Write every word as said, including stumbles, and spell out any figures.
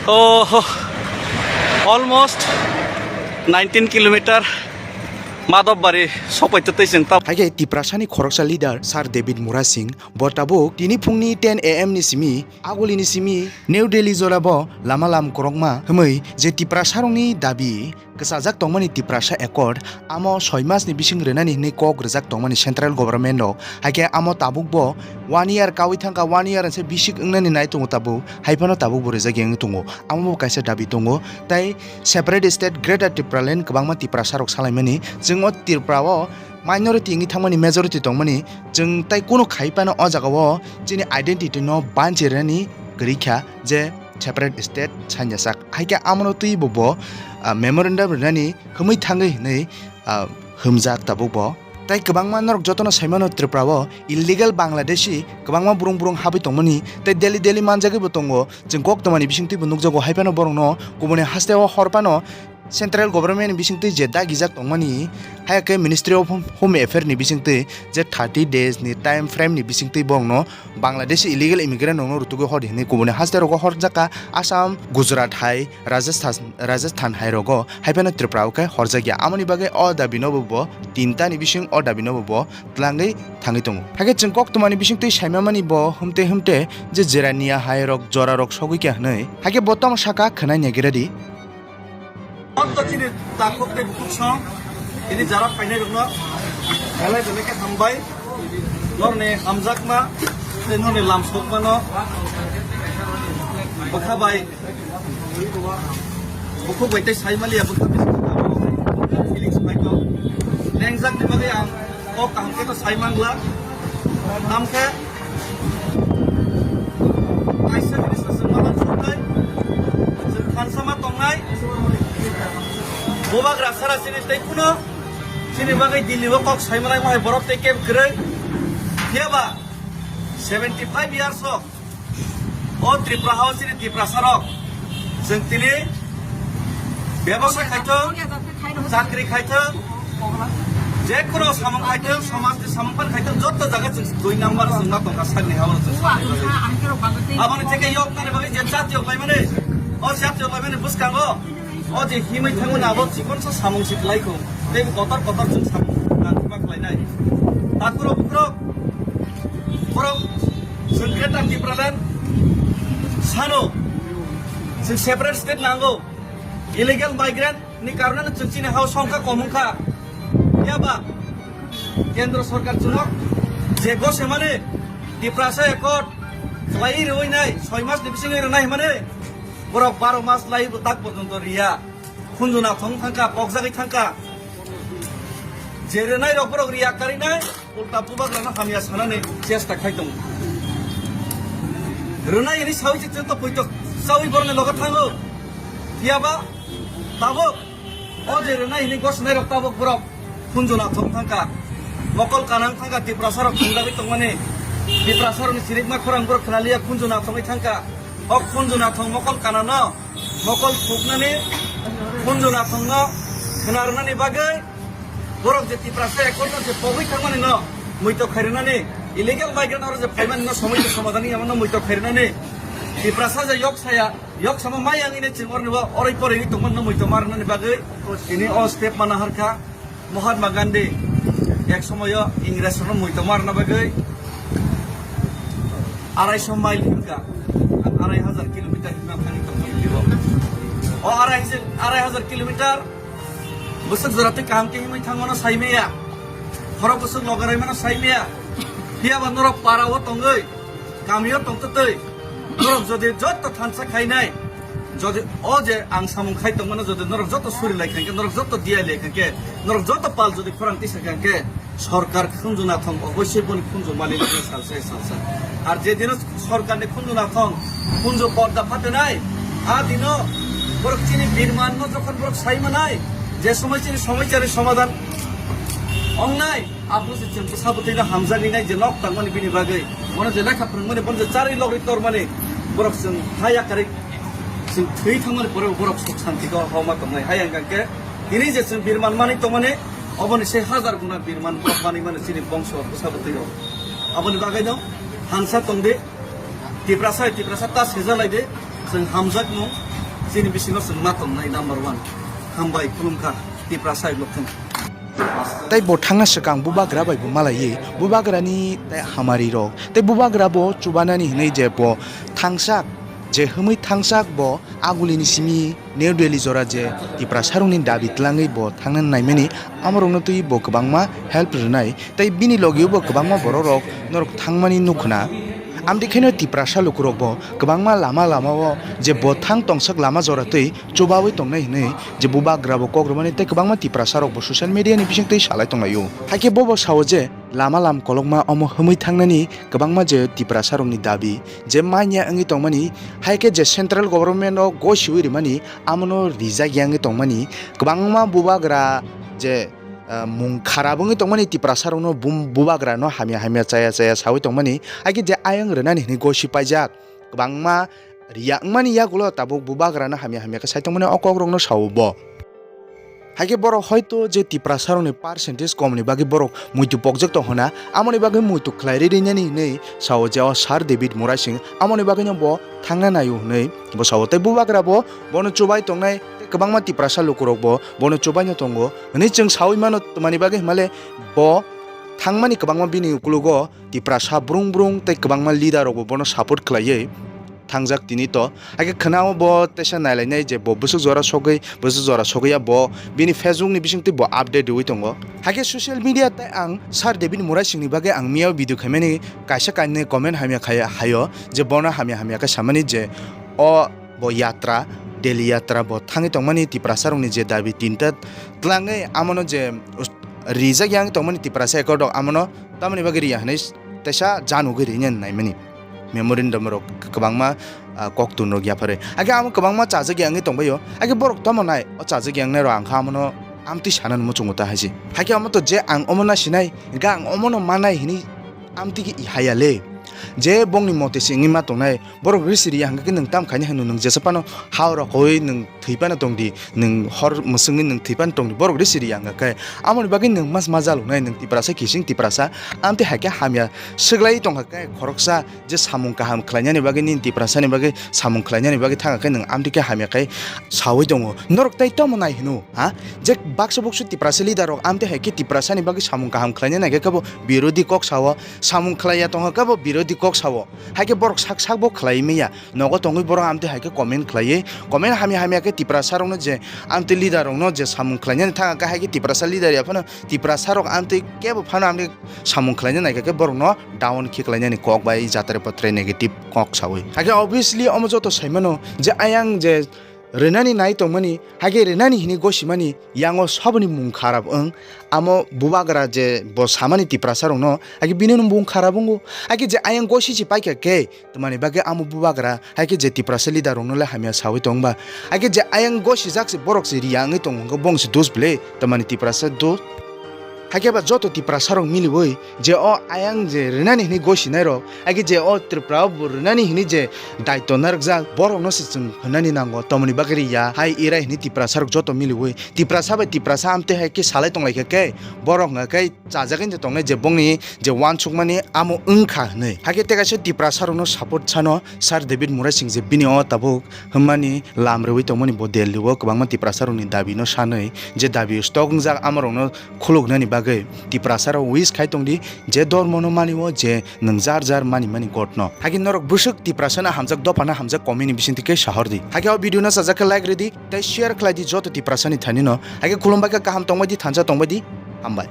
Oh, almost nineteen kilometer Madhobari sopai tei chwng ta. Hai khe Tiprasani khoroksa leader Sir David Murasing bo tabuk tini phungni ten a m ni simi, agulini simi New Delhi jorabo lama lam kwrwngma hwnwi je Tiprasarokni dabi kwchajak tongmani Tiprasa Accord, amo soi masni bising rwnani hwnwi kok rwjak tongmani central government rok. Hai khe amo tabuk bo one year kaui thangkha, one year se bisik wngnani nai tongo tabuk, hai phano tabuk bo rwjak ya wng tongo. Amo bo kaisa dabi tongo. Tai separate state Greater Tipraland kwbangma Tiprasa rok salaimani. Chwng o Tripura o minority wngwi thangmani, majority tongmani, chwng tai kunu khai phano o jaga o chini identity no banchi rwnani kwrwi kha je separate state sanya sak. Hai khe amono twi bo bo, ah, memorandum rwnani hwnwi thangwi hwnwi, ah, hwnjak tabuk bo. Tai kwbangma norok jotono saimano Tripura o illegal Bangladeshi kwbangma burung burung habwi tongmani tei daily daily manjagwi bo tongo. Chwng kok twmani bising twi bo nukjago, hai phano borokno kubuni haste o hor phano central government ni bisingtwi je dagijak tongmani, hai khe Ministry of Home Affair ni bisingtwi je thirty days ni time frame ni bisingtwi borokno Bangladesh illegal immigrant rokno rutugwi hor di hwnwi kubuni haste rogo horjak kha. Assam, Gujarat hai, Rajasthan, Rajasthan hai rogo, hai phano Tripura o khe horjak ya. Amoni bagwi o dabi no bo, bo tinta ni bising o dabi no bo, bo twlangwi thangwi tongo. Hai khe chwng kok twmani bisingtwi saimamani bo humte humte je jerania hai rok jora rok sogwi kha hwnwi. Hai khe bo tamo saka khwnai nagira di. Joto chini takhuk tei bukhuk song, tini jara phainai rokno belai belai khe hambai. Norni hamjakma tei norni lamsokmano bwkha bai, bukhuk bai tei saimaliya bwkha bai feelings phaikho. Lengjak ni bagwi ang kok kaham khe to sai mangla. Tamkhe kaisa minister se mala chutai. Chwng khansama tongnai. Bubagra sara chini tei kuno chini bagwi Delhi o kok sai manai mohai borok tei keb kwrwi. Phiyaba seventy five years o, o Tripura hao chini Tiprasa rok chwng tini bebasa khaithok, chakri khaithok, je kono samung khaithok, somaj ni samung pan khaithok, joto jaga chwng dui number chwng ma tongkha sakni hao chwng. Aboni theke yok nani bagwi je jat yok laimani, o jat yok laimani bwskango, o je himwi thangmani abo chikonsa samung si khlaikho, tei kotor kotor chwng samung nangkukma khlainai. Takhurok bukhurok, borok chwng Greater Tipraland sano, chwng separate state nango, illegal migrant ni karone no chwng chini hao songkha kom wngkha. Phiya ba kendro sorkar chwngno je gosemani Tiprasa Accord khlaiwi rwui nai, soi mas ni bisingo rwnai hwnmani borok baro mas lai bo tak porjonto riya. Khunju nathong thangkha, pokjagwi thangkha. Je rwnai rok borok riya karinai, ulta bubagrano hamya sanani chesta khai tongo. Rwnai hwnwi sawi se chwng to poito sawi borokni logo thango. Phiya ba tabuk o je rwnai hwnwi gosnai rok tabuk borok khunju nathong thangkha. Mokol kanang thangkha, Tiprasa rok thangdagwi tongmani. Tiprasa rokni chirikma khorang borok khnaliya khunju nathongwi thangkha. O khunju nathong mokol kanano mokol khuknani khunju nathongno khna rwnani bagwi borok je Tiprasa Accord no je pogwi thangmani no muitok khai rwnani, illegal migrant oro je phaimani no somoi to somadhan wngya mano muitok khai rwnani, Tiprasa je yok saya, yok samo mai yang ini chwng orni bo oroi poroi tongmani no muitok ma rwnani bagwi tini o step mana harkha. Mahatma Gandhi ek somoyo Ingres rokno muitok ma rwna bagwi arai so mile hinka, arai hajar kilometer hinka thani tongmani bibo. O arai hajar, arai hajar kilometer bwswk jora tei kaham khe himwi thangmano sai maya, khorok bwswk logarai mano sai maya. Phiya ba norok para o tongwi, kamio tongtwtwi, norok jodi joto thansa khainai, jodi o je ang samung khai tongmano jodi norok joto suri lai khankhe, norok joto diya lai khankhe, norok joto pal jodi khorang tisa khankhe, sorkar khunju nathong oboisoi boni khunju malik salsa salsa. Ar je dino sorkar ni khunju nathong, khunju porda phatenai, a dino borok chini birman no jokhon borok sai manai, je somoi chini somoi chari somadhan ongnai. Aphuru se chwng bwsa bwtwi no hamjaknai je nok tangmani bini bagwi. Bono je lekha phwrwngmani, bono je charwi logri tormani, borok chwng ha yakarwi chwng thwi thangmani pore borok suk santi khe homa tongnai. Hai hwnkha khe tini je chwng birman manwi tongmani, oboni se hajar guna birman borok manwi mano chini bongso bwsa bwtwi rok. Aboni bagwi no hansa tongdi. Tiprasa, Tiprasa ta sejalaide, chwng hamjakmung, Chini bisingo chwng ma tongnai number one. Hambai khulumkha Tiprasa Ailok thung. Tei bo thangna swkang bubagra bai bo malaiwi bubagrani tei hamari rok tei bubagra bo chubanani hinwi je bo thangsak je himwi thangsak bo agulini simi New Delhi jora je Tiprasarokni dabi twlangwi bo thangna naimani amorokno twi bo kwbangma help rwnai tei bini logio bo kwbangma borok rok norok thangmani nukhna. Amtwi khaino Tiprasa lukurokbo kwbangma lama lamao je bo thang tongsak lama jora twi chubawi tongnai hinwi je bubagrabo kok rwmani tei kwbangma Tiprasarokbo social media ni bisingtwi salai tonglaio. Haikhe bobo sao je lama lam kolokma omo himwi thangnani kwbangma je Tiprasarokni dabi je manya wngwi tongmani, haikhe je central government o gosiwi rimani amono rijak ya wngwi tongmani, kwbangma bubagra je ah, mung kharap wngwi tongmani Tiprasarokno bum-, bubagrano hamya hamya chaya chaya sawi tongmani, haikhe je ayang rwnani hinwi gosi paijak. Kwbangma riya wngmani yagulo tabuk bubagrano hamya hamya khe sai tongmani o kokrokno sao bo. Haikhe borok hoito je Tiprasarokni percentage komni bagwi borok muitu pokjak tong hwna, amoni bagwi muitu khlai ri rinani hinwi sao je o Sir David Murasing, amoni bagwino bo thangna naio hinwi bo sao. Tei bubagra bo bono chubai tongnai tei kwbangma Tiprasa lukurok bo bono chubaino tongo hinwi chwng sawi mano, tamni bagwi hwnmale bo thangmani kwbangma bini ukulugo Tiprasa brung brung tei kwbangma leader rokbo bono support khlaiwi thangjak tini to. Haikhe khwnao bo teisa nailainai je bo bwswk jora sogwi, bwswk jora sogwi ya bo bini Facebook ni bisingtwi bo update rwwi tongo. Haikhe social media tei ang Sir David Murasing ni bagwi ang miyao video khaimani kaisa kainwi comment hamya khai haio je bono hamya hamya khe samani je o bo yatra, Delhi yatra bo thangwi tongmani Tiprasarokni je dabi tinta twlangwi amono je us-, rijak yang tongmani Tiprasa accord rok amono tamoni bagwi riya hinwi teisa janugwi rinani naimani memorandum rok kwbangma, ah, koktun rok yapharwi. Haikhe amo kwbangma chajak yang wngwi tongbaio. Haikhe borok tamo nai o chajak yang nai rok ang kha amono amtwi sanani muchungo ta haisi. Haikhe amo to je ang omo na sinai, ga ang omono manai hinwi amtwi khe i haya le. Je bongni mote se wngwi ma tongnai, borok risi riya hwnkhe nwng tam khaina hwnwi nwng jesa phano ha rokoi nwng thwi phano tongdi, nwng hor mwswngwi nwng thwi phano tongdi, borok risi riya hwnkhe. Amoni bagwi nwng mas ma jaluknai, nwng Tiprasa kising Tiprasa, amtwi haikhe hamya swklaiwi tongkha khe khoroksa je samung kaham khlainani bagwi nini Tiprasani bagwi samung khlainani bagwi thangkha khe nwng amtwi khe hamya khai sawi tongo. Norok tei tamo nai hwno, ha? Je baksa buksu Tiprasa leader rok amtwi hai khe Tiprasani bagwi samung kaham khlaina nai khe khe bo birodhi kok sao, samung khlaiya tongkha khe bo birodhi kok sao. Hai khe borok sak sak bo khlai manya. Nogo tongwi borok amtwi hai khe comment khlaiwi, comment hamya hamya khe Tiprasa rokno je amtwi leader rokno je samung khlainani thangkha khe hai khe Tiprasa leader ya phano Tiprasa rok amtwi kebo phano amtwi samung khlaina naikha khe borokno down khiklainani kok bai jatre patre negative kok sawi. Haikhe obviously omo joto saimano je ayang je rwnani nai tongmani, haikhe rwnani hinwi gosimani yango saboni mung kharap wng. Amo bubagra je bo samani Tiprasa rokno, haikhe bini no mung kharap wngo. Haikhe je ayang gosi si paikha khe, tamani bagwi amo bubagra, haikhe je Tiprasa leader rokno le hamya sawi tongba. Haikhe je ayang gosijak se borok se riya wngwi tongo, hwnkhe bong se dos bwle, tamani Tiprasa dos. Haikhe ba joto Tiprasa rok miliwi je o ayang je rwnani hinwi gosinai rok, haikhe je o Tripura o bo rwnani hinwi je daityo narwkjak, borokno se chwng hwnani nango, tamoni bagwi riya hai irai hinwi Tiprasa rok joto miliwi Tiprasa bai Tiprasa amtwi hai khe salai tonglaikha khe, borok hwnkha khe chajagwi tongnai je bongni je uansukmani amo wngkha hwnwi. Haikhe tei kaisa Tiprasa rokno support sano Sir David Murasing je bini o tabuk hwnmani lam rwui tongmani bo Delhi o kwbangma Tiprasa rokni dabi no sanwi je dabi stock wngjak amorokno khuluknani bagwi Tiprasa rok wish khai tongdi je dormo no mani o je nwng jar jar mani mani gotno. Haikhe norok bwswk Tiprasa no hamjak dopha no hamjak comment ni bisingtwi khe sahordi. Haikhe o video no chajak khe like rwdi tei share khlaidi joto Tiprasa ni thani no. Haikhe khulumbai khe kaham tongbaidi thansa tongbaidi hambai.